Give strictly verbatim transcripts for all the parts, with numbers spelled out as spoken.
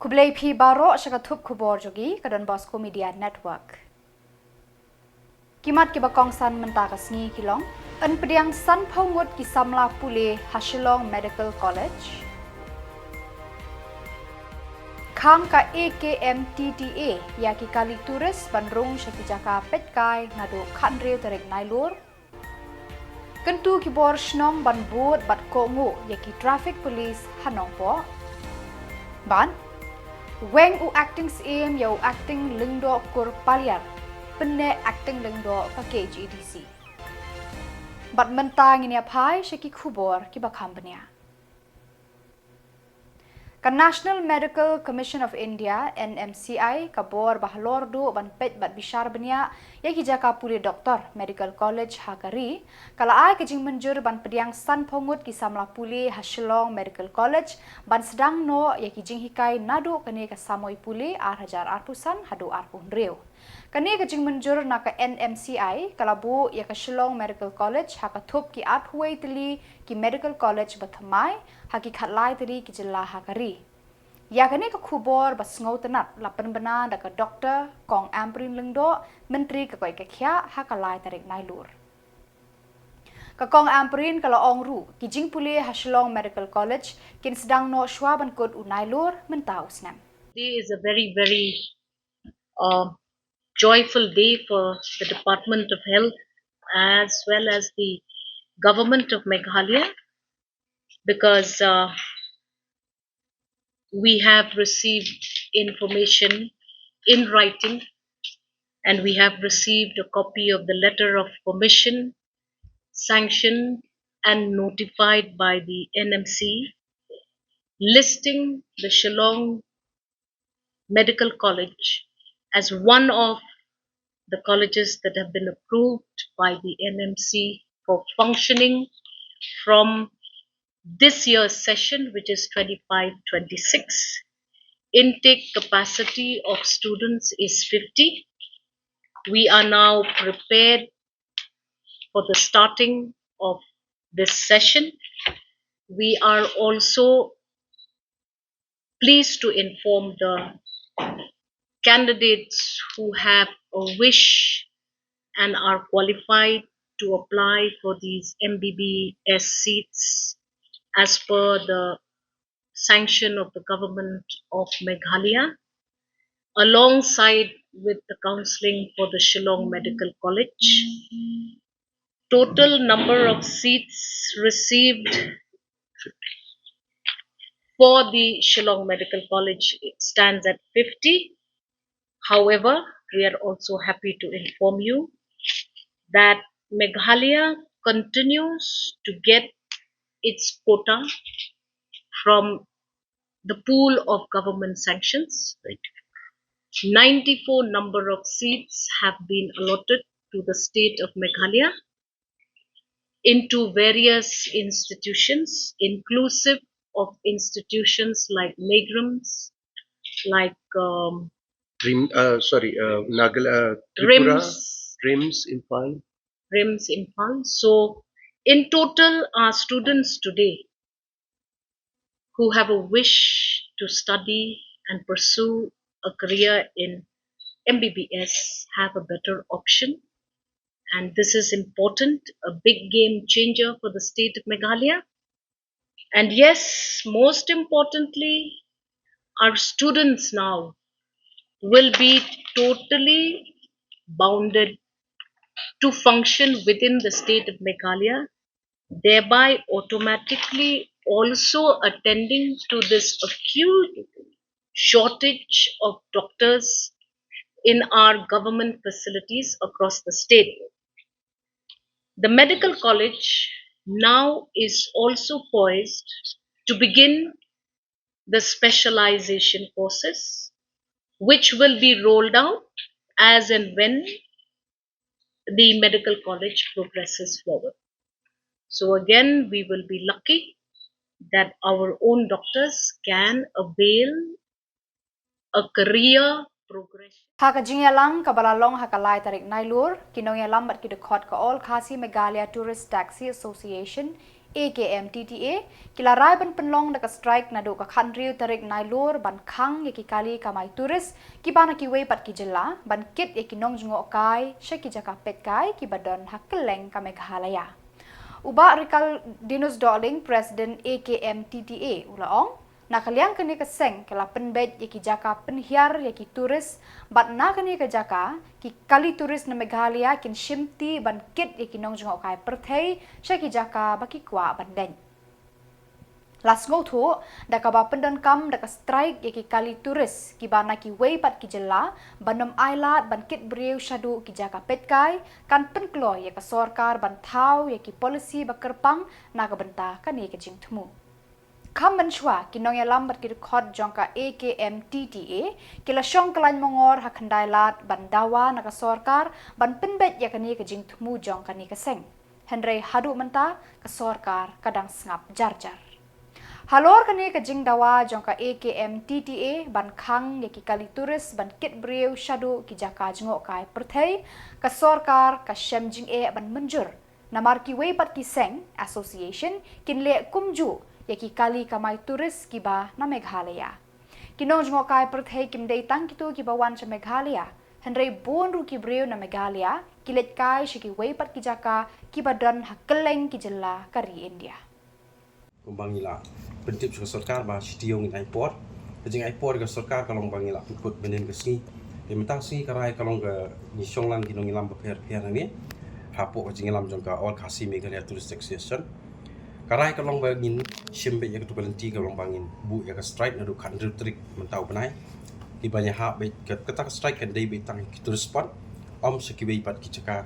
Khublei phi baroh sha ka thup khubor jong ngi ka Don Bosco Media Network. Ki mat kiba kongsan mynta ka sngi ki long: yn pdiang sanphew ngut ki samla pule ha Shillong Medical College. Khang ka A K M T T A ïa ki kali tourist ban rung sha ki jaka peit kai naduh khathynriew tarik Nailur. Kyntu ki bor shnong ban bud bad kohnguh ïa ki traffic police ha Nongpoh. Bad weng u acting Syiem ïa u acting Lyngdoh Kur Paliar, pynneh acting Lyngdoh ka K H A D C. Bad mynta ngin ïa phai sha ki khubor kiba kham bniah. Ka National Medical Commission of India, N M C I, ka bor ba halor duh ban peit bad bishar bniah ïa ki jaka pule doktor Medical College ha ka ri, ka la ai ka jingmynjur ban pdiang sanphew ngut ki samla pule ha Shillong Medical College ban sdang noh ïa ki jinghikai naduh kane ka samoi pule ar hajar arphew san haduh arphew hynriew. Kane ka jingmynjur na ka N M C I ka la buh ïa ka Shillong Medical College ha ka thup ki arphew wei tylli ki medical college ba thymmai ha ki khatlai tylli ki jylla ha ka ri. Ïa kane ka khubor ba sngewtynnat la pynbna da ka Doktor Kong Ampareen Lyngdoh, Myntri ka Koit ka Khiah, ha ka lai tarik Nailur. Ka Kong Ampareen ka la ong ruh, ki jingpule ha Shillong Medical College kin sdang noh shwa ban kut u Nailur mynta u snem. Today is a very, very uh, joyful day for the Department of Health as well as the Government of Meghalaya, because uh, we have received information in writing and we have received a copy of the letter of permission sanctioned and notified by the N M C, listing the Shillong Medical College as one of the colleges that have been approved by the N M C for functioning from this year's session, which is twenty-five twenty-six. Intake capacity of students is fifty. We are now prepared for the starting of this session. We are also pleased to inform the candidates who have a wish and are qualified to apply for these M B B S seats as per the sanction of the Government of Meghalaya, alongside with the counselling for the Shillong Medical College. Total number of seats received for the Shillong Medical College stands at fifty. However, we are also happy to inform you that Meghalaya continues to get its quota from the pool of government sanctions. Right. Ninety-four number of seats have been allotted to the state of Meghalaya into various institutions, inclusive of institutions like NEIGRIHMS, like um, Dream, uh, sorry, uh, Nagal, uh, Tripura, RIMS, RIMS, Imphal. RIMS Imphal. So, in total, our students today who have a wish to study and pursue a career in M B B S have a better option. And this is important, a big game changer for the state of Meghalaya. And yes, most importantly, our students now will be totally bounded to function within the state of Meghalaya, thereby automatically also attending to this acute shortage of doctors in our government facilities across the state. The medical college now is also poised to begin the specialization courses, which will be rolled out as and when the medical college progresses forward. So again, we will be lucky that our own doctors can avail a career progression. Ha ka jingïalang kaba la long ha ka lai tarik Nailur, ki nongïalam bad ki dkhot ka All Khasi Meghalaya Tourist Taxi Association, A K M T T A ki la rai ban pynlong da ka strike naduh ka khathynriew tarik Nailur ban khang ïa ki kali kamai tourist kiba na kiwei pat ki jylla ban kit ïa ki nongjngohkai sha ki jaka peitkai kiba don ha kylleng ka Meghalaya. U Bah Rikaldinus Dohling, President A K M T T A, u la ong, na ka liang kane ka seng ka la pynbeit ïa ki jaka pynhiar ïa ki tourist, bad na kane ka jaka ki kali tourist na Meghalaya kin shimti ban kit ïa ki nongjngohkai pyrthei sha ki jaka ba ki kwah ban leit. La sngewthuh da kaba pyndonkam da ka strike ïa ki kali tourist kiba na kiwei pat ki jylla ban ym ailad ban kit briew shaduh ki jaka peitkai, kan pynkloi ïa ka sorkar ban thaw ïa ki policy ba kyrpang na ka bynta kane ka jingthmu. Kham mynshuwa, ki nongïalam bad ki dkhot jong ka A K M T T A ki la shong kyllaiñ mongor ha Khyndailad ban dawa na ka sorkar ban pynbeit ïa kane ka jingthmu jong kane ka seng. Hynrei haduh mynta ka sorkar ka dang sngap jar jar. Halor kane ka jingdawa jong ka A K M T T A ban khang ïa ki kali tourist ban kit briew shaduh ki jaka jngohkai pyrthei, ka sorkar ka shem jingeh ban mynjur. Namar kiwei pat ki seng, association, kin leh kumjuh ïa ki kali kamai tourist kiba na Meghalaya. Ki nongjngohkai pyrthei kim dei tang kito kiba wan sha Meghalaya, hynrei bun ruh ki briew na Meghalaya ki leit kai sha kiwei pat ki jaka kiba don ha kylleng ki jylla ka ri India. Kumba ngi la pyntip sha ka sorkar ba shi taïew ngin ai por. Ka jingai por ka sorkar ka long ba ngi la pynkut mynhynnin ka sngi. Te mynta ka sngi ka rai ka long ka ngi shong lang ki nongïalam bapher bapher hangne hapoh ka jingïalam jong ka All Khasi Meghalaya Tourist Association. Ka rai ka long ba ngin shim beit ïa katu ka lynti ka long ba ngin buh ïa ka strike naduh khathynriew tarik mynta u bnai. Kiba ngi hap beit ka, kata ka strike kan dei beit tang ki tourist spot, ym sha kiwei pat ki jaka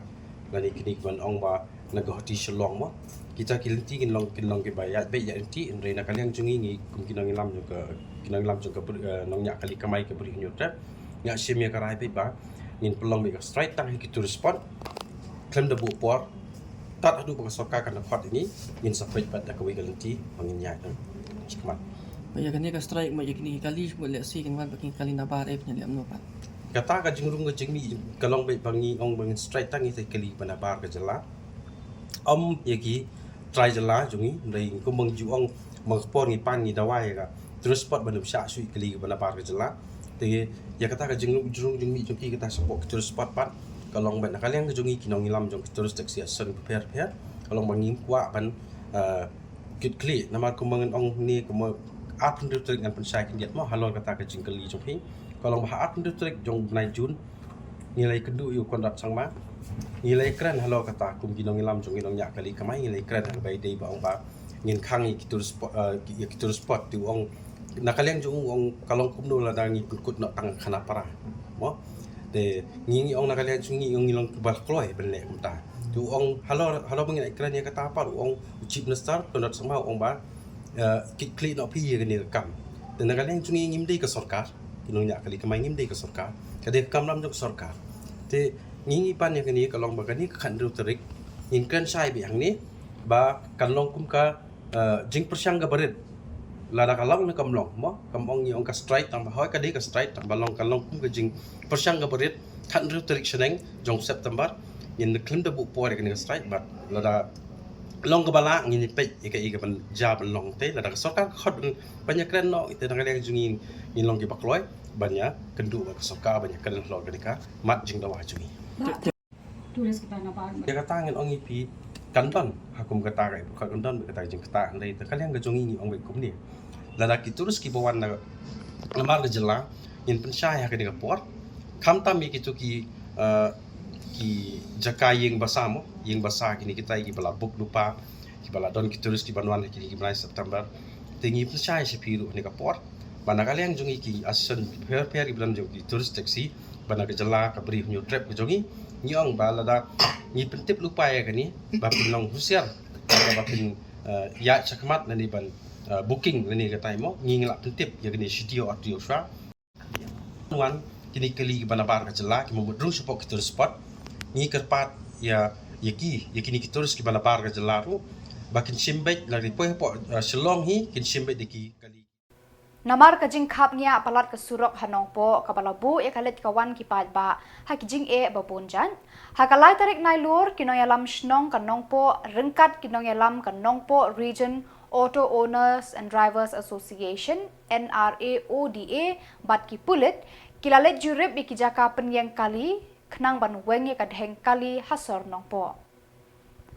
lane kine kiban ong ba na Guwahati, Shillong mo. Kita ki lynti kin long, kin long kiba ïaid beit ïaid lynti, hynrei na ka liang jong ngi, ngi kum ki nongïalam jong ka, ki nongïalam jong ka bri-, eh, nongñiah kali kamai ka Bri Hynñiewtrep, ngi shim ïa ka rai beit ba ngin pynlong beit ka strike tang ha ki tourist spot. Khlem da buh por tad haduh ba ka sorkar kan da khot ïa ngi, ngin sa peit pat da kawei ka lynti ba ngin ïaid. Shikmat. Ba ïa kane ka strike, ba ïa kine ki kali, ba lehse kin wan ba kine ki kali nabar, eh, pynlong ïa mano pat. Kata ka jingrung ka jingmih ka long beit ba ngi ong ba ngin strike tang ïa ki kali ba nabar ka jylla. Ym ïa ki trai jylla jong ngi, hynrei kumba ngi ju ong, ba ka por ngi pan ngi dawa ïa ka tourist spot ban ym shah shuh ïa ki kali ba nabar ka jylla. Te ïa kata ka jingrung, jingrung jingmih jong ki kata shapoh ki tourist spot pat ka long beit na ka liang ka jong ngi ki nongïalam jong ki tourist association bapher bapher, ka long ba ngim kwah ban, eh, kit khlieh, namar kumba ngan ong ne kumba arphew hynriew tarik ngan pynshai khyndiat mo halor kata ka jingkylli jong phi. Ka long ba ha arphew hynriew tarik jong u bnai June ngi la ïakynduh ïa u Conrad Sangma. Ngi la ïakren halor kata kum ki nongïalam jong ki nongñiah kali kamai, ngi la ïakren ha kaba ïadei ba ong ba ngin khang ïa ki tourist spot, eh, ïa ki tourist spot, te u ong na ka liang jong u ong ka long kumno lada ngi pynkut noh tang khana para mo. Te ngi, ngi ong na ka liang jong ngi, ngi ong ngi long kiba kloi ban leh kumta. Te u ong halor, halor ba ngin ïakren ïa kata pat, u ong u Chief Minister Conrad Sangma u ong ba, eh, kit khlieh noh phi ïa kane ka kam. Te na ka liang jong ngi ngim dei ka sorkar, ki nongñiah kali kamai ngim dei ka sorkar, ka dei ka kamram jong ka sorkar. Te ngi, ngi pan ïa kane ka long ba kane ka khathynriew tarik ngin kren shai beit hangne ba kan long kum ka, eh, jingpyrshang kaba rit. Lada ka long ne kam long mo, kam ong ngi ong ka strike tang ba hoi, ka dei ka strike tang ba long, ka long kum ka jingpyrshang kaba rit khathynriew tarik shaneng jong September. Ngin khlem da buh por ïa kane ka strike, bad lada long kaba lah ngin peit ïa kaei kaban jia ban long. Te lada ka sorkar ka khot ban, ban ïakren noh, te na ka liang jong ngi ngin long kiba kloi ban ïakynduh bad ka sorkar ban ïakren halor kane ka mat jingdawa jong ngi. Tourist kiba nabar. Ïa kata ngan ong ïa phi, kan don ha kum kata ka, kan don beit kata ka jingktah, hynrei na ka liang ka jong ngi ngi ong beit kumne. Lada ki tourist kiba wan na, namar ka jylla, ngin pynshai ha kane ka por. Khamtam ïa kito ki, eh, ki jaka ïing basa mo, ïing basa kine kita kiba la book lypa, kiba la don ki tourist kiban wan ha kine ki bnai September. Te ngi pynshai sha phi ruh ha kane ka por ba na ka liang jong ngi ki association bapher bapher kiba don jong ki tourist taxi ba na ka jylla ka Bri Hynñiewtrep ka jong ngi, ngi ong ba lada ngi pyntip lypa ïa kane, ba phin long husiar, ba phin, eh, ïaid shakhmat lane ban, eh, booking lane katai mo, ngi, ngi la pyntip ïa kane shitaïew artaïew shuwa. Wan kine ki kali kiba nabar ka jylla, ki mut rung shapoh ki tourist spot. Ngi kyrpad ïa, ïa ki, ïa kine ki tourist kiba nabar ka jylla ruh ba kin shim beit, lada ki poi hapoh, eh, Shillong hi, kin shim beit da ki kali. Namar ka jingkhapngiah palat ka surok ha Nongpoh kaba la buh ïa ka leit ka wan ki paidbah ha ki jingeh ba bun jait. Ha ka lai tarik Nailur, ki nongïalam shnong ka Nongpoh ryngkat ki nongïalam ka Nongpoh Region Auto Owners and Drivers Association, N R A O D A, bad ki pulit, ki la leit jurip ïa ki jaka pynïeng kali, khnang ban weng ïa ka dheng kali ha sor Nongpoh.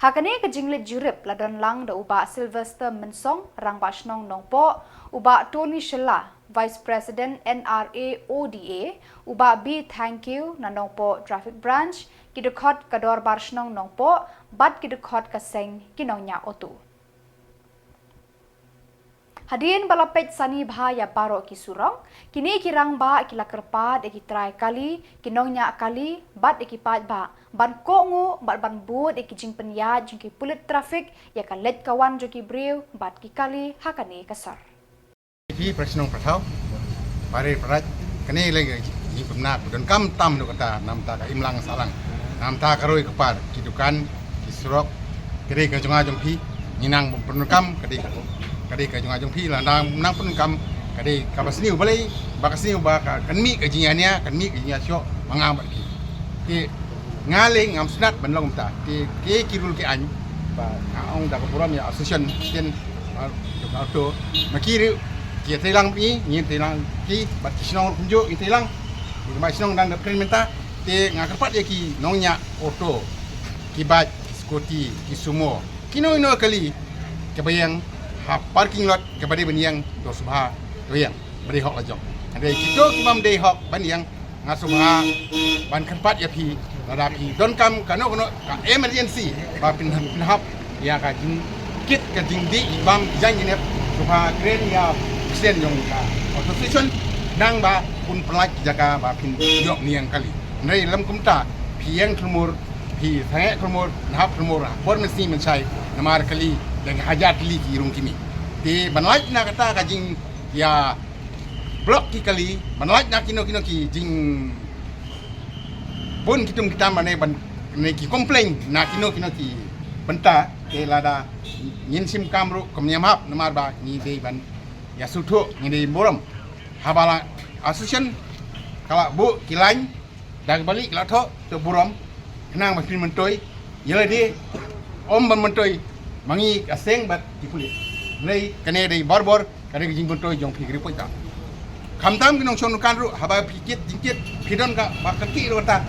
Ha kane ka jingleit jurip la don lang da u Bah Sylvester Mynsong, Rangbah Shnong Nongpoh, u Bah Tony Shylla, Vice President N R A O D A, u Bah B Thangkhiew na Nongpoh Traffic Branch, ki dkhot ka Dorbar Shnong Nongpoh, bad ki dkhot ka seng ki nongñiah auto. Hadien ba la peit sani bha ïa baroh ki surok, kine ki rangbah ki la kyrpad ïa ki trai kali, ki nongñiah kali, bad ïa ki paidbah ban kohnguh bad ban bud ïa ki jingpynïaid jong ki pulit traffic ïa ka leit ka wan jong ki briew bad ki kali ha kane ka sor. Ki para shnong para thaw, para para, kane lei ka jingpynbna ba donkam tam noh kata, namar ka imlang sahlang, namar ka roi ka par, ki dukan, ki surok, ka dei ka jong nga jong phi, ngi nang pyndonkam, ka dei ka, ka dei ka jong nga jong phi, la nang, nang pyndonkam, ka dei kaba sniew balei, ba ka sniew ba ka, kan mih ka jingïania, kan mih ka jingïashoh ma nga bad ki. Te nga lei ngam sngewtynnat ban long kumta. Te ki, ki rule ki aiñ ba nga ong da ka burom ïa association, sien, ba, jong ka auto, ma ki ruh ki trei lang, ngi, ngi trei lang, ki bad ki shnong ruh kumjuh ngi trei lang. Ki ba shnong dang da prin mynta. Te nga kyrpad ïa ki nongñiah auto, ki bike, ki scooty, ki sumo, kino kino kali kaba ïeng ha parking lot, kaba dei ban ïeng, to sngewbha to ïeng, ba dei hok la jong. Hynrei kito ki bym dei hok ban ïeng, nga sngewbha ban kyrpad ïa phi, lada phi donkam kano kano ka emergency ba phin, phin hap ïa ka jingkit ka jingdih bam jaiñ jingïap, sngewbha kren ïa u president jong ka association, nang ba un pynlait jaka ba phin ïoh niang kali. Hynrei lym kumta, phi ïeng khlem mur, phi sangeh khlem mur, phin hap khlem mur ha por mynsngi mynshai, namar kali dang hajar tylli ki rung ki mih. Te ban lait na kata ka jingïa block ki kali, ban lait na kino kino ki jingbun ki tum ki tam, ban ne, ban ne ki complain na kino kino ki bynta, te lada ngin shim kam ruh kam ñiam hap, namar ba ngi dei ban ïa sngewthuh, ngi dei burom. Haba la association ka la buh ki lain, da kaba lieh la thoh, to burom, khnang ba phin myntoi ïa lade, ym ban myntoi ma ngi ka seng bad ki pulit. Hynrei kane dei barabor ka dei ka jingmyntoi jong phi ki ripoi ta. Khamtam ki nongshong dukan ruh, haba phi kit jingkit, phi don kaba kyrkieh ruh kata,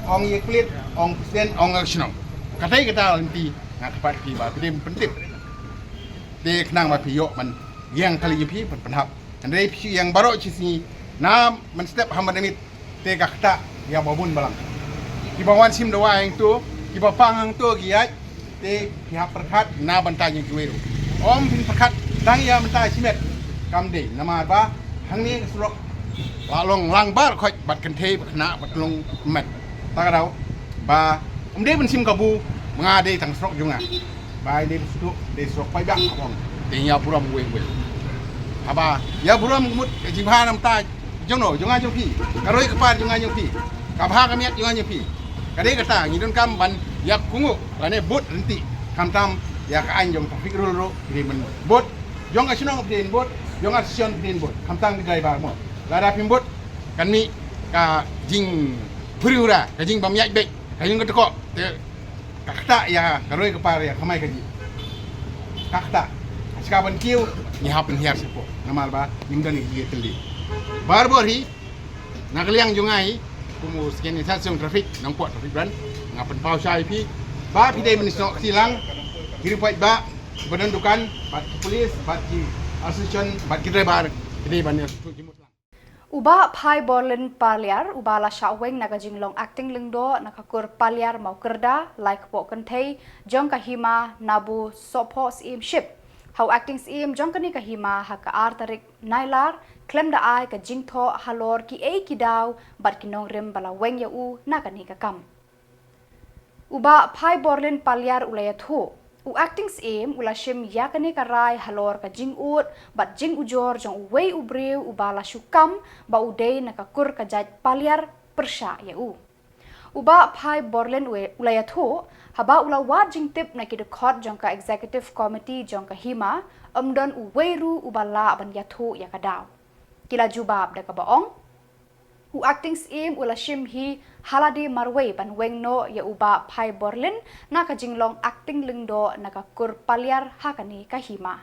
ong ïa ki pulit, ong president, ong ïa ki shnong. Katai kata lynti nga kyrpad phi ba phi dei ban pyntip, te khnang ba phi ïoh ban ïeng kali ïa phi ban pynhap. Hynrei phi shu ïeng baroh shi sngi, na mynstep ha mynmiet, te ka ktah ïa ba bun balang. Kiba wan shim dawai hangto, kiba pang hangto ki ïaid, te phi hap pyrkhat na bynta jong kiwei ruh. Ym phin pyrkhat tang ïa bynta shimet, kam dei, namar ba hangne ka surok la long lang baroh khoit, bad kynthei, bad khynnah, bad long met. Ta ka daw ba ym dei ban shim kabu, ma nga dei tang surok jong nga. Ba dei surok, dei surok paidbah, ka bong. Te ïa burom wei wei. Haba ïa burom mut ka jingbha namar ta jong no, jong nga jong phi. Ka roi ka par jong nga jong phi. Ka bha ka miat jong nga jong phi. Ka dei kata ngi donkam ban ïa kohnguh lane bud lynti. Khamtam ïa ka aiñ jong traffic rule ruh phi dei ban bud. Jong ka shnong phi dei ban bud, jong ka association phi dei ban bud. Khamtam ki driver mo. Lada phim bud, kan mih ka jingpyrshah, ka jingbym ïaid beit, ka jingkyntu ko. Te ka ktah ïa ka roi ka par, ïa ka kamai kajih. Ka ktah. Shika ban kiew, ngi hap pynhiar shapoh. Namar ba ngim don ïa ki tylli. Barabor hi, na ka liang jong nga hi, kum u Second Inspector Traffic, Nongpoh Traffic Branch, nga pynpaw shai phi ba phi dei ban ïasnoh kti lang, ki ripoi ba, ki ba don dukan, bad ki police, bad ki association, bad ki driver, ki dei ban ïasnoh kti lang. U Bah Phaiborlin Paliar, uba la shah weng na ka jinglong acting lyngdoh na ka kur Paliar Mawkyrda, lai kpoh kynthei jong ka hima Nabu Sohphoh Syiem Ship. Ha u acting syiem jong kane ka hima ha ka ar tarik Nailar, khlem da ai ka jingthoh halor kiei ki daw bad ki nongrim ba la weng ïa u na kane ka kam. U Bah Phaiborlin Paliar u la ïathuh, u acting syiem u la shim ïa kane ka rai halor ka jingud bad jingujor jong uwei u briew uba la shu kam ba u dei na ka kur ka jait Paliar pyrshah ïa u. U Bah Phai Borlin u la ïathuh, haba u la wad jingtip na ki dkhot jong ka Executive Committee jong ka Hima, ym don uwei ruh uba lah ban ïathuh ïa ka daw. Ki la jubab da kaba ong, u Acting Syiem u la shim hi ha lade marwei ban weng noh ïa u Bah Phai Borlin na ka jinglong Acting Lyngdoh na ka kur Paliar ha kane ka Hima.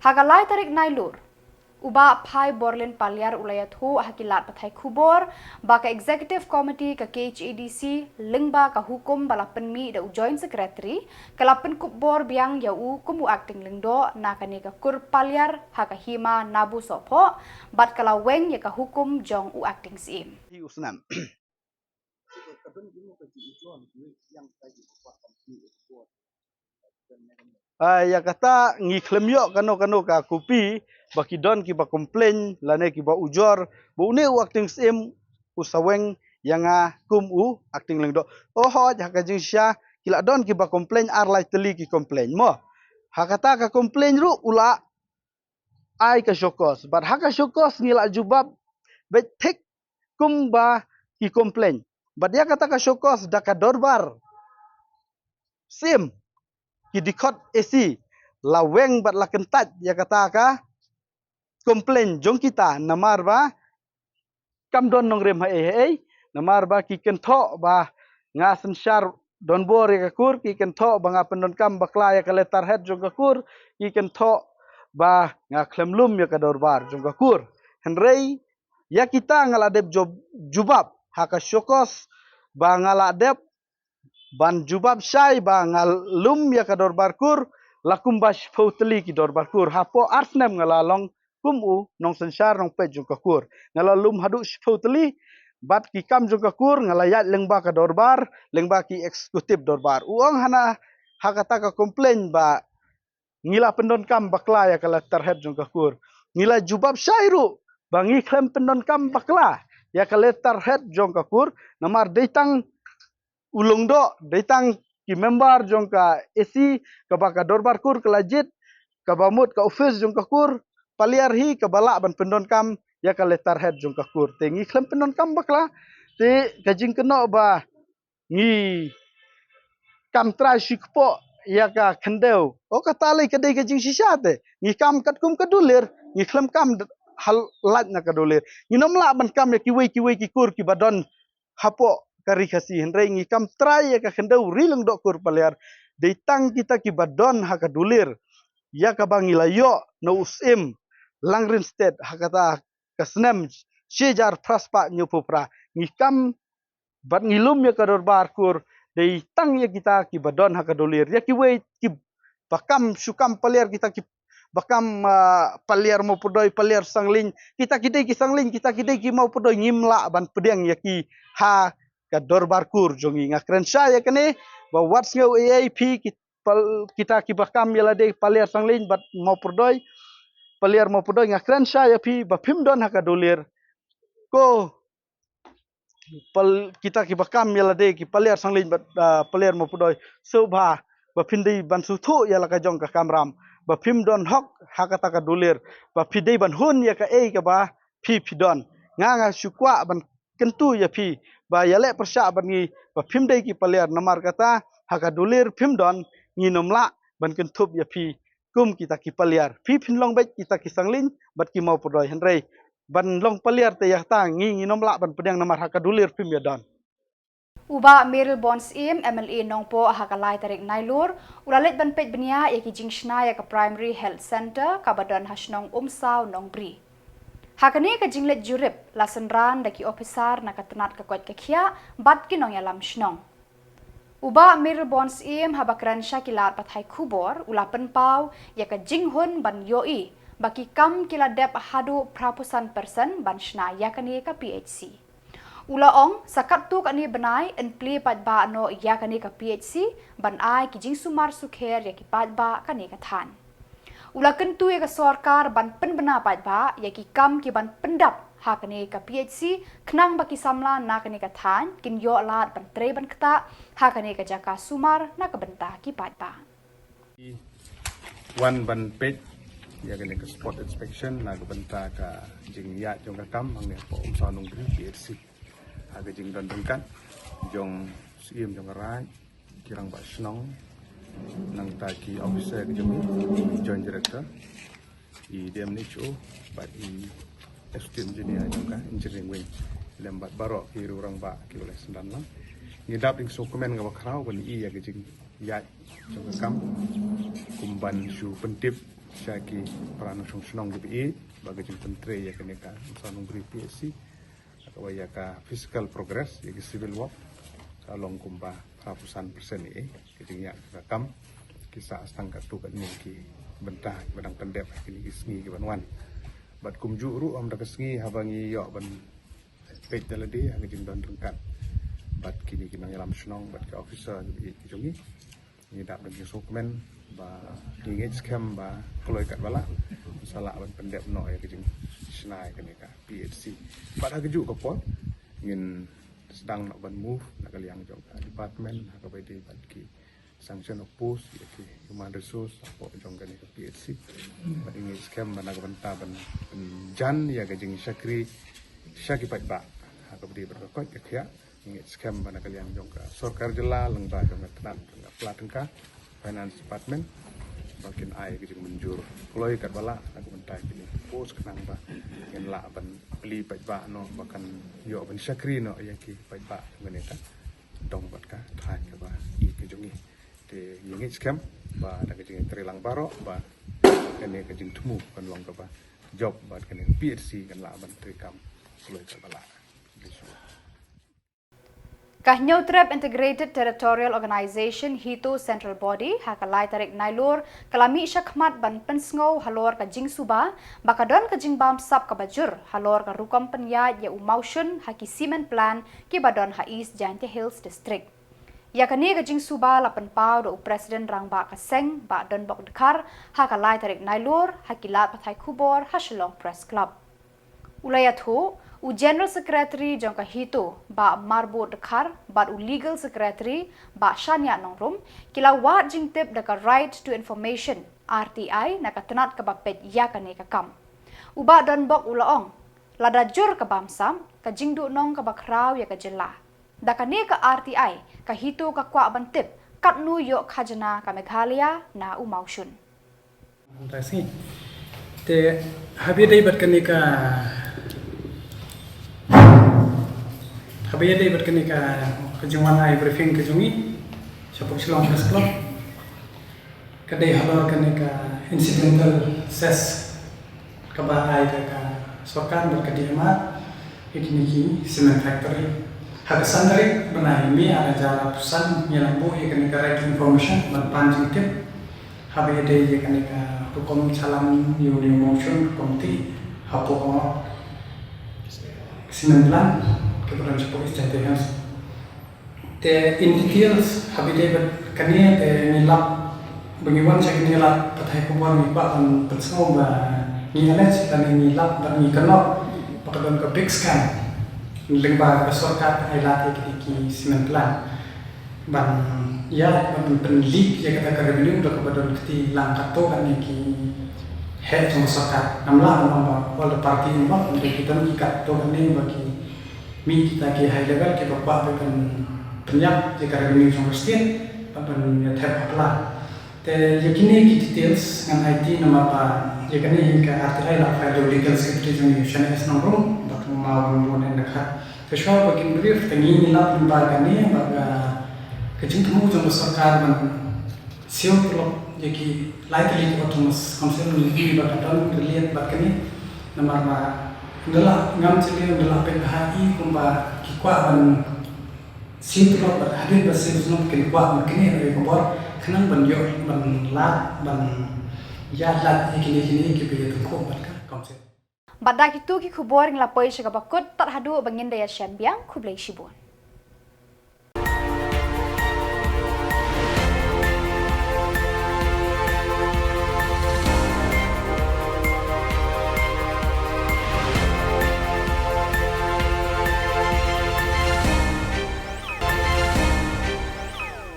Ha ka lai tarik Nailur, u Bah Phai Borlin Paliar u la ïathuh ha ki lad pathai khubor ba ka Executive Committee ka K H A D C, lyngba ka hukum ba la pynmih da u Joint Secretary, ka la pynkup bor biang ïa u kum u Acting Lyngdoh na kane ka kur Paliar ha ka Hima Nabusohphoh, bad ka la weng ïa ka hukum jong u Acting Syiem. Hi u snam. Ah, ïa kata ngi khlem ïoh kano kano ka kopi ba ki don kiba complain lane kiba ujor ba une u Acting Syiem u sa weng ïa nga kum u Acting Lyngdoh. Oh, hooid, ha ka jingshisha ki la don kiba complain, ar lai tylli ki complain mo. Ha kata ka complain ruh u la ai ka show cause. Bad ha ka show cause ngi la jubab beit thik kumba ki complain. Bad ïa kata ka show cause da ka dorbar Syiem, ki dkhot A C la weng bad la kyntait ïa kata ka complain jong kita, namar ba kam don nongrim haei haei, namar ba ki kynthoh ba nga synshar donbor ïa ka kur, ki kynthoh ba nga pyndonkam bakla ïa ka letterhead jong ka kur, ki kynthoh ba nga khlem lum ïa ka dorbar jong ka kur. Hynrei ïa kita nga la dep jub-, jubab ha ka show cause ba nga la dep ban jubab shai ba nga lum ïa ka dorbar kur la kumba shiphew tylli ki dorbar kur. Hapoh ar snem nga la long kum u nongsynshar nongpeit jong ka kur, nga la lum haduh shiphew tylli, bad ki kam jong ka kur nga la ïaid lyngba ka dorbar, lyngba ki executive dorbar. U ong hana ha kata ka complain ba ngi la pyndonkam bakla ïa ka letterhead jong ka kur. Ngi la jubab shai ruh ba ngi khlem pyndonkam bakla ïa ka letterhead jong ka kur, namar dei tang u Lyngdoh, dei tang ki member jong ka A C kaba ka dorbar kur ka la jied, kaba mut ka office jong ka kur Paliar hi kaba lah ban pyndonkam ïa ka letterhead jong ka kur. Te ngi khlem pyndonkam bakla. Te ka jingkynnoh ba ngi kam trai shi kpoh ïa ka khyndew, o kata lei ka dei ka jingshisha te. Ngi kam katkum ka dulir, ngi khlem kam ha lait na ka dulir. Ngin ym lah ban kam ïa kiwei kiwei ki kur kiba don hapoh ka Ri Khasi, hynrei ngi kam trai ïa ka khyndew Ri Lyngdoh kur Paliar. Dei tang kita kiba don ha ka dulir ïa kaba ngi la ïoh na u Syiem Langrin State ha kata ka snem shi hajar phra spah hynñiewphew phra. Ngi kam bad ngi lum ïa ka dorbar kur dei tang ïa kita kiba don ha ka dulir. Ïa kiwei kiba kam shu kam Paliar, kita kiba kam, ah, Paliar Mawpdoi, Paliar Sangleiñ, kita ki dei ki Sangleiñ, kita ki dei ki Mawpdoi, ngim lah ban pdiang ïa ki ha ka dorbar kur jong ngi. Nga kren shai ïa kane ba wat sngew ei ei phi ki pal-, kita kiba kam ïa lade Paliar Sangleiñ bad Mawpdoi, Paliar Mawpdoi, nga kren shai ïa phi ba phim don ha ka dulir. Ko pal-, kita kiba kam ïa lade ki Paliar Sangleiñ bad, ah, Paliar Mawpdoi, sngewbha ba phin dei ban sngewthuh ïa la ka jong ka kamram, ba phim don hok ha kata ka dulir, ba phi dei ban hun ïa kaei kaba phi phi don. Nga nga shu kwah ban kyntu ïa phi ba ïaleh pyrshah bad ngi ba phim dei ki Paliar, namar kata ha ka dulir phim don, ngin ym lah ban kynthup ïa phi kum kita ki Paliar. Phi phin long beit kita ki Sangleiñ bad ki Mawpdoi, hynrei ban long Paliar te ïa kata ngi ngin ym lah ban pdiang namar ha ka dulir phim ïa don. U Bah Mayralborn Syiem, M L A Nongpoh, ha ka lai tarik Nailur u la leit ban peit bniah ïa ki jingshna ïa ka Primary Health Centre kaba don ha shnong Umsaw Nongbri. Ha kane ka jingleit jurip la synran da ki ophisar na ka tnat ka koit ka khiah bad ki nongïalam shnong. U Bah Mayralborn Syiem haba kren sha ki lad pathai khubor u la pynpaw ïa ka jinghun ban ïohi ba ki kam ki la dep haduh phra phew san percent ban shna ïa kane ka P H C. U la ong sa katto katne bnai yn plie paidbah noh ïa kane ka P H C ban ai ki jingsumar sukher ïa ki paidbah kane ka thaiñ. U la kyntu ïa ka sorkar ban pynbna paidbah ïa ki kam ki ban pyndap ha kane ka P H C khnang ba ki samla na kane ka thaiñ kin ïoh lad ban trei ban ktah ha kane ka jaka sumar na ka bynta ki paidbah. Wan ban peit ïa kane ka spot inspection na ka bynta ka jingïaid jong ka kam hangne hapoh Umsaw Nongbri P H C. Ha ka jingdon ryngkat Jong Siem jong Rai, ki Rangbah Shnong, nangta ki officer ki jong i, Joint Director, i D M H O, bad i Assistant Engineer jong ka Engineering Wing. Lem bad baroh ki riew rangbah ki ba la syndan lang. Ngi dap ïa ka sngewkmen kaba khraw ban ïohi ïa ka jingïaid jong ka kam kum ban shu pyntip sha ki para nongshong shnong ki ba ïeit ba ka jingpyntrei ïa kane ka Umsaw Nongbri P H C, kaba ïa ka physical progress ïa ki civil work ka long kumba phra phew san percent ïa ka jingïaid ka kam. Ki sah tang katto katne ki bynta ki ba dang pyndep ha kine ki sngi ki ban wan. Bad kumjuh ruh ha kata ka sngi haba ngi ïoh ban peit da lade ha ka jingdon ryngkat bad kine ki nongïalam shnong bad ki officer ki ba ïeit ki jong ngi, ngi dap da ka jingsngewkmen ba ngi ngeit skhem ba kloi katba lah sa lah ban pyndep noh ïa ka jingshna ïa kane ka P H C. Bad ha kajuh ka por ngin sdang noh ban move na ka liang jong ka department ha kaba ïadei bad ki sanction of post ïa ki human resource hapoh jong kane ka P H C. Bad ngi ngeit skhem ba na ka bynta ban pynjan ïa ka jingshakri sha ki paidbah ha kaba ïadei bad ka koit ka khiah. Ngi ngeit skhem ba na ka liang jong ka sorkar jylla lyngba jong ka tnat jong ka pla tyngka, Finance Department, ba kin ai ka jingmynjur kloi katba lah na ka bynta kine ki post khnang ba ngin lah ban plie paidbah noh, ba kan ïoh ban shakri noh ïa ki paidbah jong kane ka dong bad ka thaiñ kaba ïeit ka jong ngi. Te ngi ngeit skhem ba da ka jingïatreilang baroh ba kane ka jingthmu kan long kaba jop bad kane ka P H C kan lah ban treikam kloi katba lah. Ka Hynñiewtrep Integrated Territorial Organization, HITO, Central Body ha ka lai tarik Nailur ka la mih shakhmat ban pynsngew halor ka jingsuba ba ka don ka jingbamsap kaba jur halor ka rukom pynïaid ïa u mawshun ha ki cement plant ki ba don ha East Jaintia Hills District. Ïa kane ka jingsuba la pynpaw da u President Rangbah ka seng, Bah Donbok Dkhar, ha ka lai tarik Nailur ha ki lad pathai khubor ha Shillong Press Club. U la ïathuh u General Secretary jong ka HITO, Bah Marbud Dkhar, bad u Legal Secretary, Bah Shaniah Nongrum, ki la wad jingtip da ka Right to Information, R T I, na ka tnat kaba peit ïa kane ka kam. U Bah Donbok u la ong, lada jur ka bamsap, ka jingduhnong kaba khraw ïa ka jylla. Da kane ka R T I, ka HITO ka kwah ban tip katno ïoh khajna ka Meghalaya na u mawshun. Te haba ïadei bad kane ka, haba ïadei bad kane ka, ka jingwan ai briefing ka jong ngi shapoh Shillong Press Club, ka dei halor kane ka incidental cess kaba ai da ka sorkar bad ka D M R ïa kine ki cement factory. Ha ka san tarik bnai May ar hajar arphew san ngi la buh ïa kane ka Right to Information ban pan jingtip haba ïadei ïa kane ka rukom chalan ïa une u mawshun rukom tih hapoh cement plant kaba don shapoh East Jaintia Hills. Te in details haba ïadei bad kane te ngi lap ba ngi wan sha kane lad pathai khubor ngi kwah ban pynsngew ba ngi allege lane ngi lap bad ngi kynnoh ba ka don ka big scam lyngba ka sorkar ka ai lad ïa kine ki cement plant ban ïa ban pynleak ïa kata ka revenue da kaba don kti lang katto katne ki heh jong ka sorkar. Ngam lah ban ong ba all the party involved, hynrei ki don ki katto katne ba ki mih kita ki high level kiba kwah ban pynïap ïa ka revenue jong ka state bad ban ïa thep ha pla. Te ïa kine ki details ngan aiti namar ba ïa kane hi ka R T I la file da u Legal Secretary jong ngi u Shaniah Nongrum bad u Mawbun Dkhar. Te shuwa ba kin brief te ngi ngi lap lyngba kane ba ka jingthmu jong ka sorkar ban siew tulop ïa ki lai tylli ki Autonomous Council ngi ba ka don ka liat bad kane namar ba ynda la ngam chili ynda la pynbha i kumba ki kwah ban siew tulop bad hadien ba siew tulop kin kwah ban kane ïa ka bor khnang ban ïoh ban lad ban ïa lad ïa kine kine ki ba ïa tyngkhuh bad ka council. Bad da kitu ki khubor ngi la poi sha kaba kut, tad haduh ba ngin da ïashem biang, khublei shibun.